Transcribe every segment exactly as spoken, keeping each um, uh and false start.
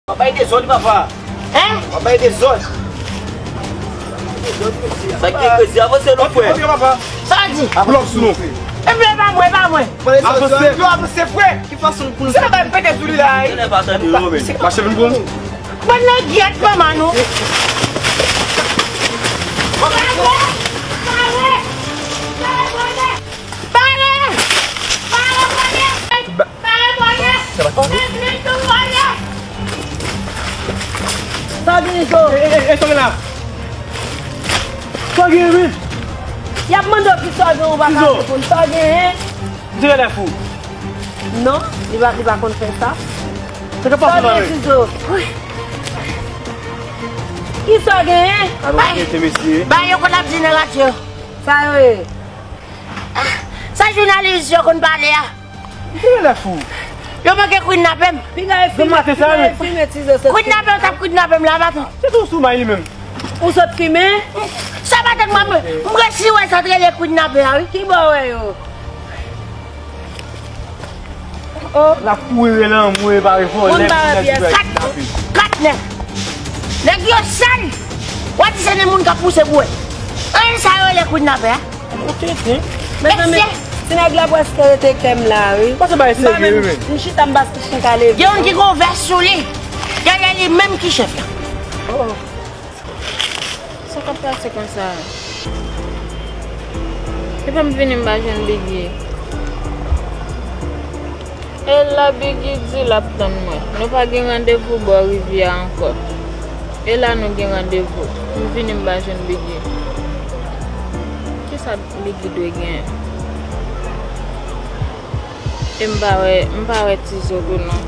W ap bay dezòd, papa. Hein? W ap bay dezòd. Sa ki krezi, avanse non, frè. Antre, papa. Sa di? Block sou nou. E byen, e pa mwen, e pa mwen. Avanse. Yo, avanse, frè. Ki fason pou nou... Se pa bay pete sou li la, wi. Mache vin pou m. Bon, nan gyèt manman nou. Pare! Pare! Pare! Pare! Pare! Pare! Pare! Sa gen, Izo? E, e, e, sa gen la? Sa gen, wi? Y ap mande w ki sa gen, ou pa ka reponn. Sa gen, hein? Izo genlè fou. Non, li pa, li pa konn fè sa. Sa k ap pase la, wi? Izo. Ki sa gen, hein? Alò, kiyès mesye? Bay yo konn ap di nan radyo. Sa yo ye? Sa jounalis yo konn pale a? Misye genlè fou. Yo manke kidnape m. Piga e filme, piga e filme, Tizo sot. Kidnape yo t ap kidnape m la, maten. Se tou sou may li menm. Ou sot fimen? Sa maten mwen, mwen, mwen resi wè sa t rele kidnape a, wi. Ki bò wè yo? Oh. L ap kouri rele anmwe, pare vòlè, moun pa wè pyès. Kat, kat nèg. Nèg yo sal. W a di se de moun k ap pouse pou wè. An sa yo rele kidnape a? Mezanmi, ti nèg la prèske rete kè m la, wi. Pase bay serye, wi, men. M chita, m pa chita leve. Gen youn ki gon vès sou li. Genlè li menm ki chèf la. Oh. Sa k ap pase konsa? Epa m vini, m pa jwenn Biggy. E la Biggy di l ap tann mwen. Nou pa gen randevou bò rivyè a ankò. E la nou gen randevou. M vini, m pa jwenn Biggy. Kisa Biggy dwe genyen? E m pa wè, m pa wè Tizo tou non.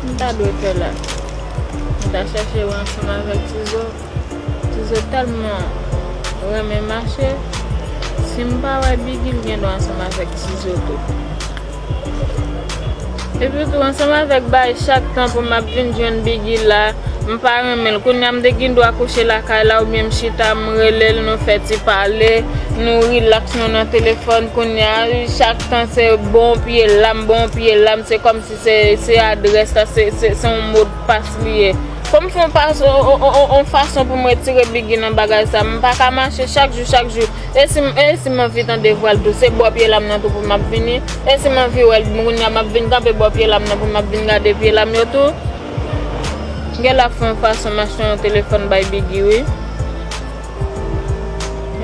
M ta dwe fè la. M ta chèche wè ansanm avèk Tizo. Tizo tèlman renmen mache. Si m pa wè Biggy, m gen dwa ansanm avèk Tizo tou. Epi tou, ansanm avèk bay chak tan pou m ap vin jwenn Biggy la, m pa renmen l. Kounye a m te gen dwa kouche lakay la oubyen m chita, m rele l, nou fè ti pale, nou rilaks, nou nan telefòn. Kounye a, chak tan se bon pye lam, bon pye lam, se kòmsi se, se adrès la, se, se, se yon modpas li ye. Fò m fè yon pas-, on, on, on, on fason pou m retire Biggy nan bagay sa. M pa ka mache chak jou, chak jou. E si m, e si m anvi tande vwa l tou, se bò pye lam nan tou pou m ap vini. E si m anvi wè l, kounye a m ap vin kanpe bò pye lam nan pou m ap vin gade pye lam yo tou. Gen l ap fè yon fason m achte yon telefòn bay Biggy, wi.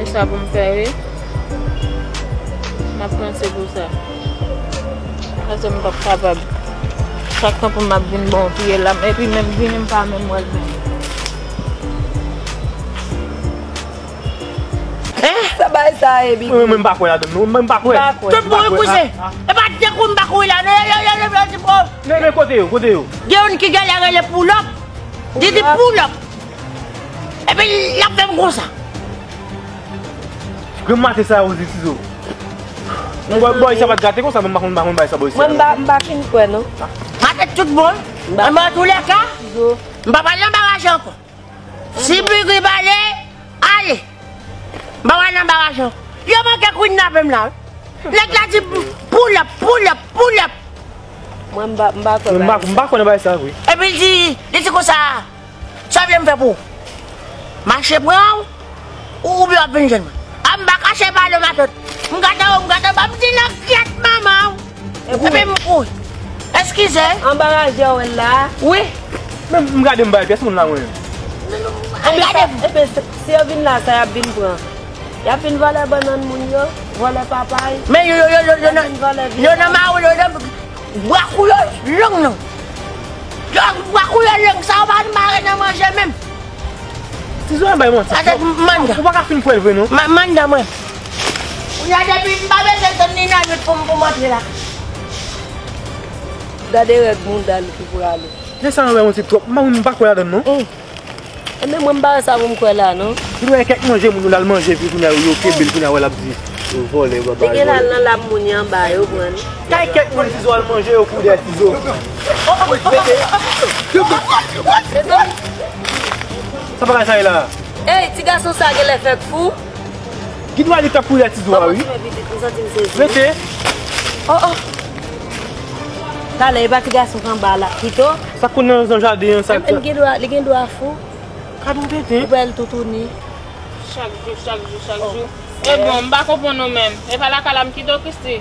E sa pou m fè, wi. M ap panse pou sa. Paske m p ap kapab. Chak tan pou m ap vin bon pye lam, epi menm vini, m pa menm wè l menm. Hein? Sa bay sa ye, Biggy? Mwen, mwen, m pa kwè ladan l, non. Mwen, m pa kwè. M pa kwè. Tout bon, wi, kouzen. E pa de kou m pa kouri la, non, yo, yo, yo, yo, yo, di bon. Men, men, kote yo, kote yo? Gen youn ki genlè rele Pull Up. Li di Pull Up. Epi l ap fè m konsa. Granm maten sa yo, Tizo. Mwen, bò, bò, sa pa t gate konsa, men m pa konn, m pa konn bay sa, bò, isi a, non. Mwen, m pa, m pa fin kwè, non. Maten tout bon. M pa... An, antouléka, Tizo, m pa pral nan baraj ankò. Si Biggy pale, ale. M pa pral nan baraj ankò. Yo manke kidnape m la, wi. Nèg la di, "Pull up, pull up, pull up." Mwen, m pa, m pa kwè bagay sa. M pa, m pa kwè nan bagay sa, wi. Epi l di, li di konsa, "Sa w vle m fè pou ou? Mache pran w, ou, oubyen w ap vin jwenn mwen?" A, m pa kache pale matant. M gade w, m gade w, m di, "Nan gyèt manman w." Epi m kouri. Eskize. Anba raje w wè l la? Wi. Men m gade m bay pyès moun la, mwen. Al gade. Ebyen, si yo vin la, sa y ap vin pran? Y ap vin vòlè bannann moun yo, vòlè papay. Men yo, yo, yo, yo, yo nan, yo nan mawon, yo nan bwa kou yo long, non. Yo, bwa kou yo long, sa yo pa mare nan manje menm. Tizo, bay manti. Atè manda. Ou pa ka fin kwè l vre, non. Ma-, manda mwen. Kounye a, depi m pa bezwen tann ni nan nwit pou m, pou m antre la. Gade règ mouda l ki prale. Lè sa, bay manti twòp. M pa, m pa kwè ladan l, non. Enben, mwen, m pa wè sa pou m kwè la, non. Li gen kèk manje moun yo l al manje, epi kounye a, yo kenbe l, kounye a, wè l ap di, yo vòlè, yo pa bay vòlè. Li gen l al nan lam moun yo anba, yo pran li. Kay kèk moun Tizo al manje, yo kouri dèyè Tizo. Mezanmi. Sa bagay sa ye la? Ey, ti gason sa genlè fèk fou. Ki dwa li t ap kouri dèyè Tizo a, wi. Kòman ti men pitit, m santi m sezi. Rete. Oh, oh. Talè, e pa ti gason k anba la, pito. Sa konn nan jaden an, sa. Li gen dwa, li gen dwa fou. Gad yon tenten. Ou wè l toutouni. Chak jou, chak jou, chak jou. E bon, m pa konprann ou menm. E pa lakay la m kite w, Christy.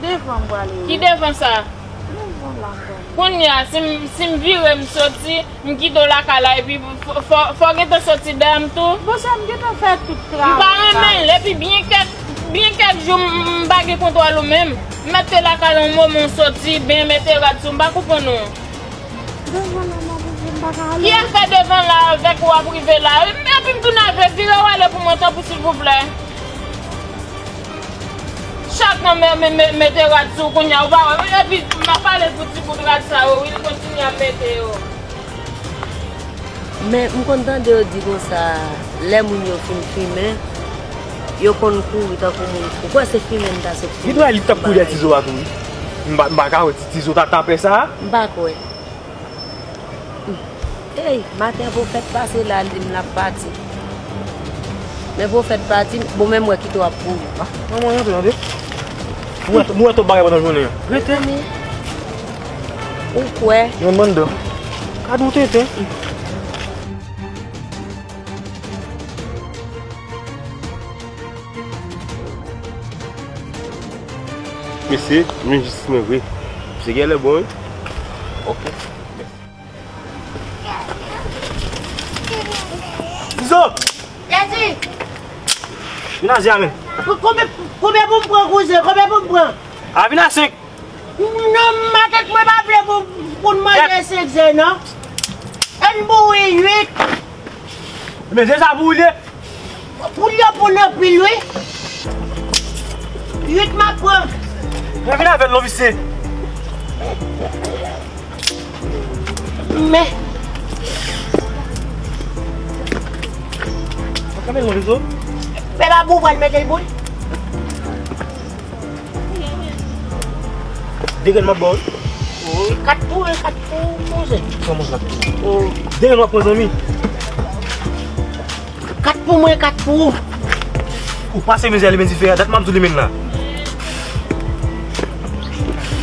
Devan m prale. Ki devan sa? Devan la m prale. Kounye a, si m, si m vire, m soti, m kite w lakay la, epi fò, fò, fò w gentan soti dèyè m tou. Bon, sa m gentan fè tout travay. M pa renmen l, epi byen kèk, byen kèk jou, m, m pa gen kontwòl ou menm. M mèt te lakay la yon moman, w soti, ben mete rad sou, m pa konprann ou. Devan la, m ap rive, m pa ka ale. Ki afè devan la avèk ou ap rive la? Epi m tounen avè, vire w ale pou mwen, tanpri, silvouplè. Chak nan men, men, men, mete rad sou kounye a, ou pa wè. Epi m ap pale pou ti bout rad sa yo, wi, li kontinye ap mete yo. Men m konn tande yo di konsa, lè moun yo fin fimen, yo konn kouri tankou moun fou. Kwè se fimen m ta sot fimen. Li dwe li t ap kouri dèyè Tizo a tou, wi. M pa, m pa ka wè ti Tizo ta tapè sa. M pa kwè. Ey, maten pwofèt pase la, li di m l ap pati. Men pwofèt pati, bon, men m wè kite w ap kouri. Ah, manman, rete, tande. Mwen, mwen, tout bagay pandan jounen an. Rete. Ou kwè? Yon bann dan. Gad yon tenten. Mesye, nou jis mwen vre. Misye genlè bon, wi. Ok. Mèsi. Tizo! Jezi! Vin a zi a, men. Konbyen, konbyen pou m pran, kouzen? Konbyen pou m pran? A, vin a senk. Non, matant mwen pa vle pou, pou n manje senk ze, non. Ann bouyi uit. Men ze sa pou ou li ye? Pou l yo pou l anpil, wi. Uit m ap pran. Men vin avè l non, visye. Men. Mwen kanpe l non, Tizo. Fè pa pou w pral mete l pou l. De grenn m ap ba w, wi. Kat pou, kat pou, kouzen. Kòman kat pou? De grenn w ap pran, zanmi? Kat pou mwen, kat pou ou. Ou pase mizè, li men diferan. Dat m ap di w li men la.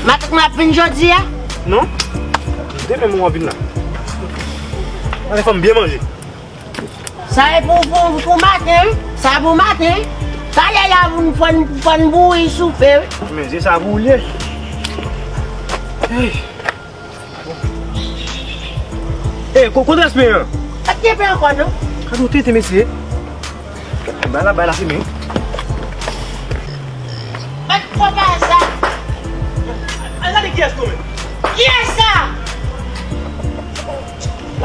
Matant mwen ap vin jodi a? Non. Demen mwen w ap vin la. Mwen fè m byen manje. Sa e pou, pou, pou maten, wi. Sa pou maten, wi. Talè la pou n, fò n, fò n bouyi soupe, wi. Men, se sa pou ou li ye. Ey. Ey, ko-, kote respe an? Pa t gen pen ankò, non. Gade yon tenten, mesye. Bay la, bay la fimen. Bat fò pa sa. Al gade kiyès nou menm. Kiyès sa?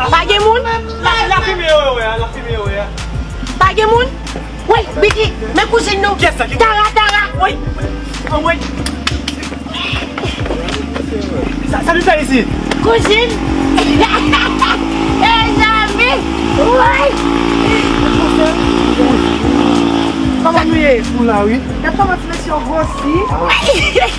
Pa gen moun? La, la fimen yo, yo, yo, la fimen yo, yo. Pa gen moun? Woy, Biki, men kouzin nou. Kiyès sa ki Tara, Tara. Woy. Woy. Sa, sa nou fè isi? Kouzin. Mezanmi. Woy. Kòman nou ye? Nou la, wi. Gad kòman ti mesye yo gwosi.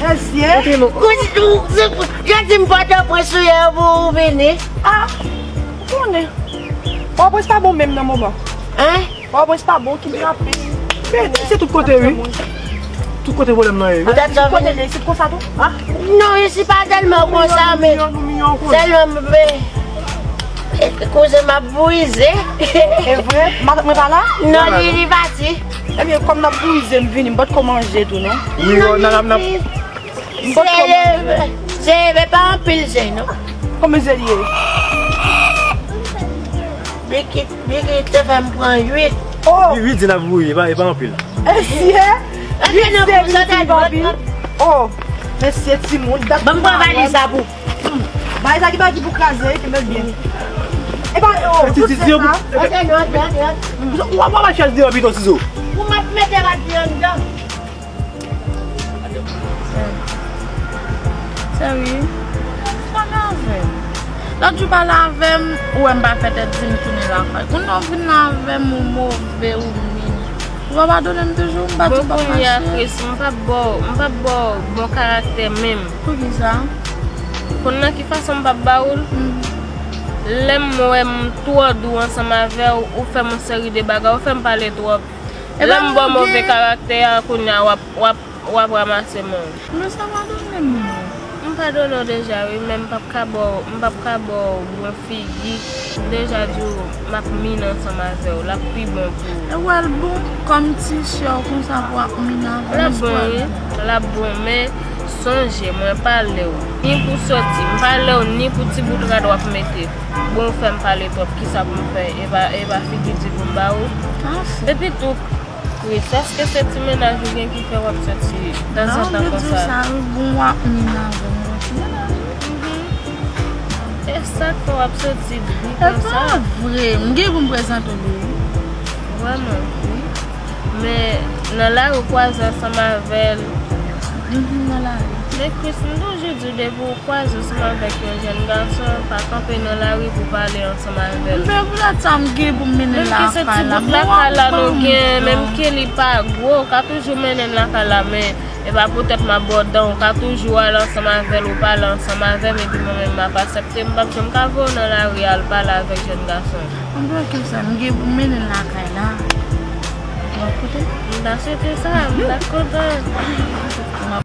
Mesye. Kouzin, yo di m Pòtoprens ou ye pou ou vini. Ah, ou konnen. Pòtoprens pa bon menm nan moman. Hein? Pòtoprens pa bon, kidnape. Men, se tout kote, wi. Tout kote pwoblèm nan ye, wi. Tout kote, se konsa tou? Ah? Non, isi pa tèlman konsa, men sèlman, men, kouzen m ap bouyize. E vre? Matant mwen pa la? Non, li, li pati. Ebyen, kòm n ap bouyize, m vini, m potko manje tou, non? Wi, non, nan, nan, nan. Se, se, se pa anpil, se, non? Konbyen se li ye? Biki, Biki te fè m pran uit. Oh! Wi, wi, di n ap bouyi, e pa, e pa anpil. Mesye! Antre nan pou sòt al. Oh! Mesye timoun, dat. Ban m pran valiz la pou. Bagay sa ki pa ki pou kraze, kenbe l byen. E pa, oh, ti, ti, ti, sa. Antre, non, antre, antre, antre. Ou, ou, ou, ou, chèz deyò pito, Tizo. Pou m ap mete rad li anndan. Sè wi, pale avè m. Lòt jou pale avè m, ou wè m pa fè tèt di m tounen lakay. Kounye a w vin la avè m, ou move, ou min. Ou pa padone m toujou, m pa di w p ap mache. Bon, kounye a, Chris, m p ap ba w, m p ap ba w bon karaktè menm. Poukisa? Konn nan ki fason m p ap ba ou l? Lè m wè m twò dou ansanm avè w, ou fè m yon seri de bagay, ou fè m pale twòp. Lè m ba w move karaktè a, kounye a w ap, w ap, w ap ranmase men w. Men sa padone m non. M Padone w deja wi, men m p ap ka ba w, m p ap ka ba w bon figi. M deja di w m ap mine ansanm avè w, l ap pi bon pou ou. E w al bon, kòm ti chè w konsa pou w ap mine avè l. L ap bon wi, l ap bon, men sonje, mwen pale w ni pou soti, m pale w ni pou ti bout rad w ap mete. Bon, ou fè m pale twòp, kisa pou m fè? E pa, e pa figi di pou m ba ou? Epi tou, Chris, èske se ti mennaj ou gen ki fè w ap soti tanzantan konsa? Sa wi, bon, w ap mine avè m, bon, ti mennaj. E sa k fè w ap soti dri konsa? Vre, m gen pou m prezante w li wi. Vrèman, wi. Men nan lari w kwaze ansanm avè l. Mhm, nan lari. Men Chris, m toujou di w depi w kwaze ansanm avèk yon jèn gason, pa kanpe nan lari pou pale ansanm avè l. Men poutèt sa m gen pou m mennen l lakay la. Menm ke se ti bout lakay la nou gen, menm ke li pa gwo, w ka toujou mennen l lakay la, men e pa poutèt m ap ba w dan, w ka toujou ale ansanm avè l, ou pale ansanm avè m, epi mwen menm m ap aksepte, m p ap janm ka voye w nan lari al pale avèk jèn gason. Anben oke sè m, m gen pou m mennen l lakay la. W ap koute? M ta swete sa, m ta kontan.